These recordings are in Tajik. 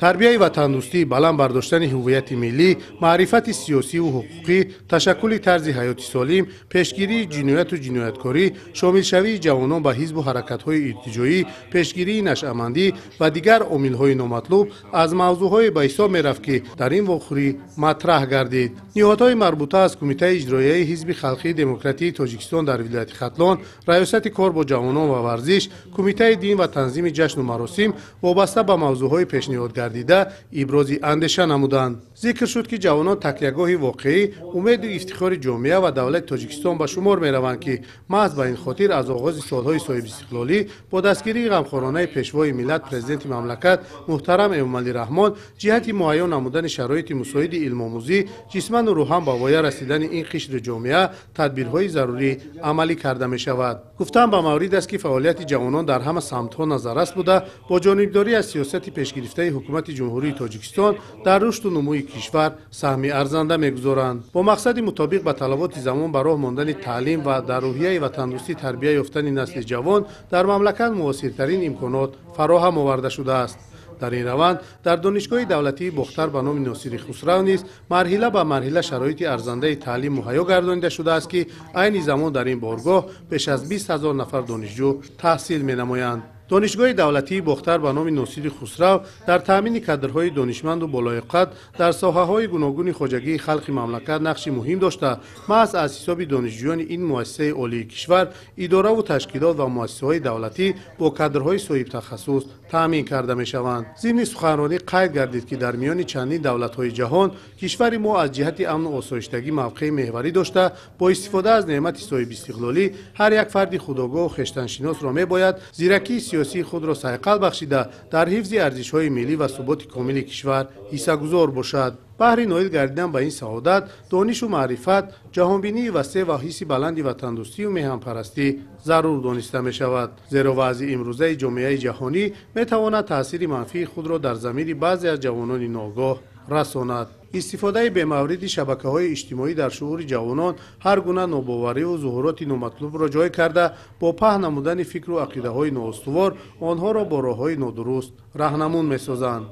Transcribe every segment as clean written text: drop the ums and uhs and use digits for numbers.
Тарбияи ватандӯстӣ, баланд бардоштани ҳуввияти миллӣ, маърифати сиёсиву ҳуқуқӣ, ташаккули тарзи ҳаёти солим, пешгирии ҷинояту ҷинояткорӣ, шомилшавии ҷавонон ба ҳизбу ҳаракатҳои иртиҷоӣ, пешгирии нашъамандӣ ва дигар омилҳои номатлуб аз мавзӯъҳое ба ҳисоб мерафт, ки дар ин вохӯрӣ матраҳ гардид. Ниҳодҳои марбута аз Кумитаи иҷроияи Ҳизби халқии демократии Тоҷикистон дар вилояти Хатлон, Раёсати кор бо ҷавонон ва варзиш, Кумитаи дин ва танзими ҷашну маросим вобаста ба мавзӯъҳои пешниҳодгардида ибрози андеша намуданд. Зикр шуд, ки ҷавонон такягоҳи воқеӣ, умеду ифтихори ҷомеа ва давлати Тоҷикистон ба шумор мераванд, ки маҳз ба ин хотир аз оғози солҳои соҳибистиқлолӣ бо дастгирии ғамхоронаи Пешвои миллат, Президенти мамлакат муҳтарам Эмомалӣ Раҳмон ҷиҳати муҳайё намудани шароити мусоиди илмомӯзӣ, ҷисману рӯҳан ба воя расидани ин қишри ҷомеа тадбирҳои зарурӣ амалӣ карда мешавад. Гуфтан ба маврид аст, ки фаъолияти ҷавонон дар ҳама самтҳо назаррас буда, бо ҷонибдорӣ аз сиёсати пешгирифтаи ҳукумати Ҷумҳурии Тоҷикистон дар рушду нумӯи кишвар саҳми арзанда мегузоранд. Бо мақсади мутобиқ ба талаботи замон ба роҳ мондани таълим ва дар рӯҳияи ватандӯстӣ тарбия ёфтани насли ҷавон дар мамлакат муосиртарин имконот фароҳам оварда шудааст. Дар ин раванд дар Донишгоҳи давлатии Бохтар ба номи Носири Хусрав низ марҳила ба марҳила шароити арзандаи таълим муҳайё гардонида шудааст, ки айни замон дар ин боргоҳ беш аз 20 000 нафар донишҷӯ таҳсил менамоянд. Донишгоҳи давлатии Бохтар ба номи Носири Хусрав дар таъмини кадрҳои донишманду болояқат дар соҳаҳои гуногуни хоҷагии халқи мамлакат нақши муҳим дошта, маҳз аз ҳисоби донишҷӯёни ин муассисаи олии кишвар идораву ташкилот ва муассисаҳои давлатӣ бо кадрҳои соҳибтахассус таъмин карда мешаванд. Зимни суханронӣ қайд гардид, ки дар миёни чандин давлатҳои ҷаҳон кишвари мо аз ҷиҳати амну осоиштагӣ мавқеи меҳварӣ дошта, бо истифода аз неъмати соҳибистиқлолӣ ҳар як фарди худогоҳу хештаншиносро мебояд зиракии сиёсии худро сайқал бахшида, дар ҳифзи арзишҳои миллӣ ва суботи комили кишвар ҳиссагузор бошад. Баҳри ноил гардидан ба ин саодат донишу маърифат, ҷаҳонбинии васеъ ва ҳисси баланди ватандӯстию меҳанпарастӣ зарур дониста мешавад, зеро вазъи имрӯзаи ҷомеаи ҷаҳонӣ метавонад таъсири манфии худро дар замири баъзе аз ҷавонони ногоҳ расонад. Истифодаи бемавриди шабакаҳои иҷтимоӣ дар шуури ҷавонон ҳар гуна нобовариву зуҳуроти номатлубро ҷой карда, бо паҳн намудани фикру ақидаҳои ноустувор онҳоро бо роҳҳои нодуруст раҳнамун месозанд.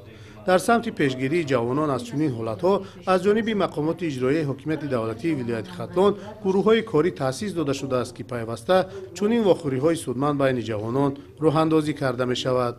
Дар самти пешгирии ҷавонон аз чунин ҳолатҳо аз ҷониби мақомоти иҷроияи ҳокимияти давлатии вилояти Хатлон гурӯҳҳои корӣ таъсис дода шудааст, ки пайваста чунин вохӯриҳои судманд байни ҷавонон роҳандозӣ карда мешавад.